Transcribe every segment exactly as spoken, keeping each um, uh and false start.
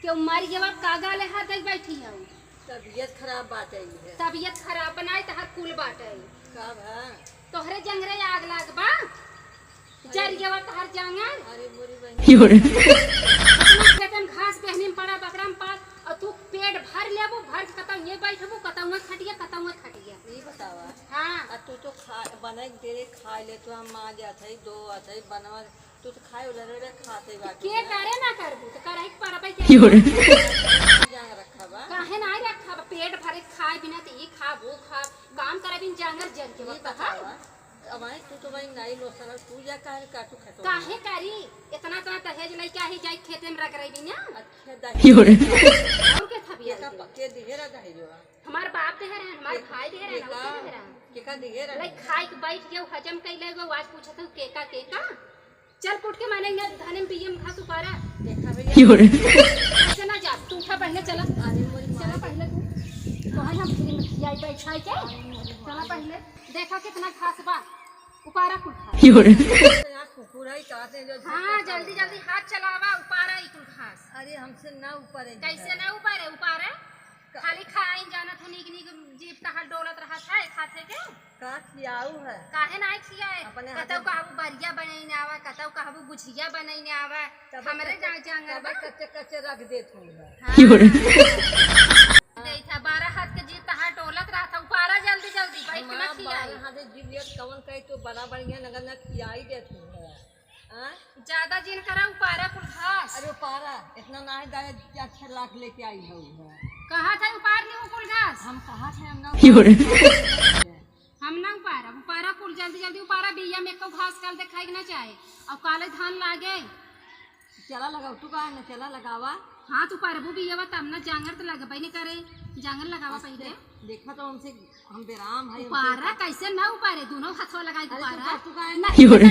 केहू मरि गवा, का गाले हाथ धइ बैठी हऊ? तबियत खराब बाटे है। तबियत खराब बनाई तहर कुल बाटे। का भा? तोहरे जंगरे आग लाग बा। जरि गवा तहर जांगर। अरे मोरी बहिन। यो रे। अपना खेते में घास बेहनी में पड़ा, बकरा में पाल, और तू पेट भर लेबू, भर के कतौ ये बैठबू, कतौ वहाँ खटिया, कतौ वहाँ खटिया। ई बतावा। हाँ। आ तू तो खा, बनाई के दे, खाइ ले, तो हम माँ जात है, दो आत है, बनवा, तू तो खाए वाला रे, रे खाते बाकी के ना। करे ना करबू, तो करही के परबे के। यो रे। जांगर रखा बा। काहे ना रखा बा? पेट भरे खाए बिना तो ई खा, वो खा, काम करे बिन जांगर जर के ई बता। बतावा। अब आई तू तो भाई नाई लो सर, तू या काहे काटू खटो? काहे करी? इतना, इतना दहेज लइके आही, जाई खेते में रगड़ेबी ना। अच्छा, यो रे। दहेज। और के थबिया के का दे? पक्के दिहे रहा दहेजवा? हमार बाप देहे रहे, हमार के, भाई देहे रहे, के ना, का, उसे देहे रहे। के का दिहे रहे? लइक खाई के बैठ गयो, हजम कई ले गयो, आज पूछत हूँ के का, के का? चल कुट के माने इहाँ धने में बिये में घास उपारा। देखा भैया। यो रे। ऐसे ना जा, तू उठा पहले चला। अरे मोरी चला माँ। पहले तू। तो है हम फ्री में खियाई बैठाई के। अरे मोरी माँ। चला पहले। देखा कितना घास बा। उपारा कुल घास। यो रे। यहाँ कुकुर है, कहाँ से जो हाँ, जल्दी जल्दी हाथ चलावा, उपारा ई कुल घास। अरे हमसे ना उपारे। कैसे ना उपारे, उपारे? का- खाली खाई जानत है, नीक नीक जीभ तहार डोलत रहत है, खाते के। का खियाऊ है? काहे नाई खियाए? अपने कतौ हाथे कहबू बरिया बनैने आवा, कतौ कहबू गुझिया बनैने आवा। तब हमरे कच्चे, जा-, जांगर तब बा। कच्चे, कच्चे रख देत हूँ मैं। हाँ। यो रे। देख, बारह हाथ के जीभ तहार डोलत रहत है, उपारा जल्दी, जल्दी, बैठ के ना हमार खियाई। बारह हाथ के जीभ ये कवन कहे तो बड़ा बढ़िया नगर ना खियाई देत हूँ मैं। हाँ? ज्यादा जिन करा, उपारा कुल घास। अरे उपारा, इतना ना है, दादा, चार छह लाख लेके आई है वो। कहा था उपार ली वो कुल घास? हम कहा थे हम ना यो रे। उपारा। हम ना उपारा, उपारा कुल जल्दी जल्दी उपारा, बिया में एको घास काल देखाई के ना चाहे। और काले धान लागे। चला लगाओ, तू कहा ना, चला लगावा। हाँ, तू परबू बियावा तब ना, जांगर तो लगबे नहीं करे, जांगर लगावा पहले। देखा तो हमसे हम बेराम है, उपारा कैसे ना उपारे, दोनों हथवा लगाई अरे, उपारा। तू का, तू का ना, यो रे।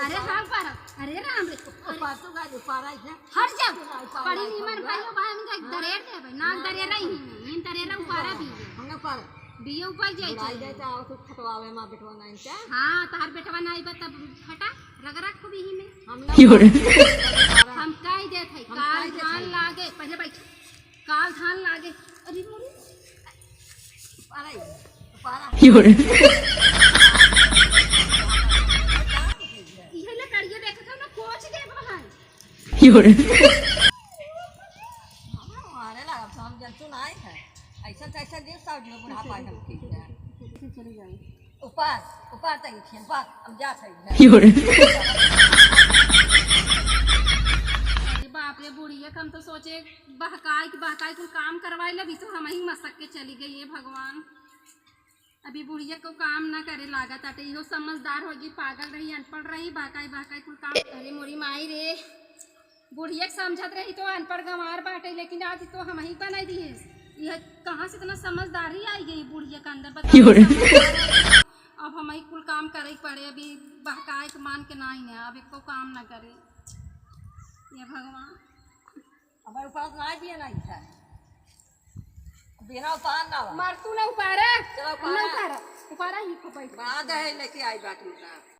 अरे हाँ उपारा, अरे राम रे। उपार तू का, उपारा है। हट जा, उपारा बड़ी है, नीमन उपारा। भाई हो, भाई हम देख हाँ। दरेर दे भाई, ना हाँ। दरेर ही नहीं, इन दरेर उपारा भी है। हम ना उपारा। बिये ऊपर जाए बुढ़ाई चाहिए। जाए तो आओ तू खटवावे माँ बेटवा नाइन क्या? हाँ, तहार बेटवा नाई बा तब फटा, रग रख खूब यही में। हम ना यो रे। उपारा। हम कह देत है, हम काल कह देत धान है। लागे, पहले बैठ। काल धान लागे। अरे मोरे। पारा ही, पारा। यो रे। इहे ले करिए देखत हो ना, कोच दे बहन। यो रे। मारे लागब तो हम जंतु ना आए हैं। ऐसा तैसा दिन सब जो बुढ़ापा है हम ठीक है। चली जाए। ऊपर, ऊपर तक खेल, ऊपर, हम जा सकते हैं। यो रे। अरे बाप रे, बुढ़िया के हम तो सोचे बहकाई के, बहकाई कुल काम करवाई ले, अभी तो हम ही मसक के चली गई, हे भगवान। अभी बुढ़िया को काम ना करे लागत आटे, इहो समझदार होगी, पागल रही, अनपढ़ रही, बहकाई, बहकाई कुल काम। अरे मोरी माई रे, बुढ़िया के समझत रही तो अनपढ़ गंवार बाटे, लेकिन आज तो हम ही बनाई दिहिस। यह कहाँ से इतना समझदारी आई गई बुढ़िया के अंदर, बताओ। यो रे। समझदार है। अब हम ही कुल काम करे के पड़े, अभी बहकाए के मान के ना ही है, अब एको काम ना करे। ये भगवान। हमारे पास ना दिया ना इच्छा है। बिना उपार ना हो। मार तू ना उपारा। चलो उपारा। ना उपारा। उपारा ही को बैठ। बाद है लेके आई बात उनका।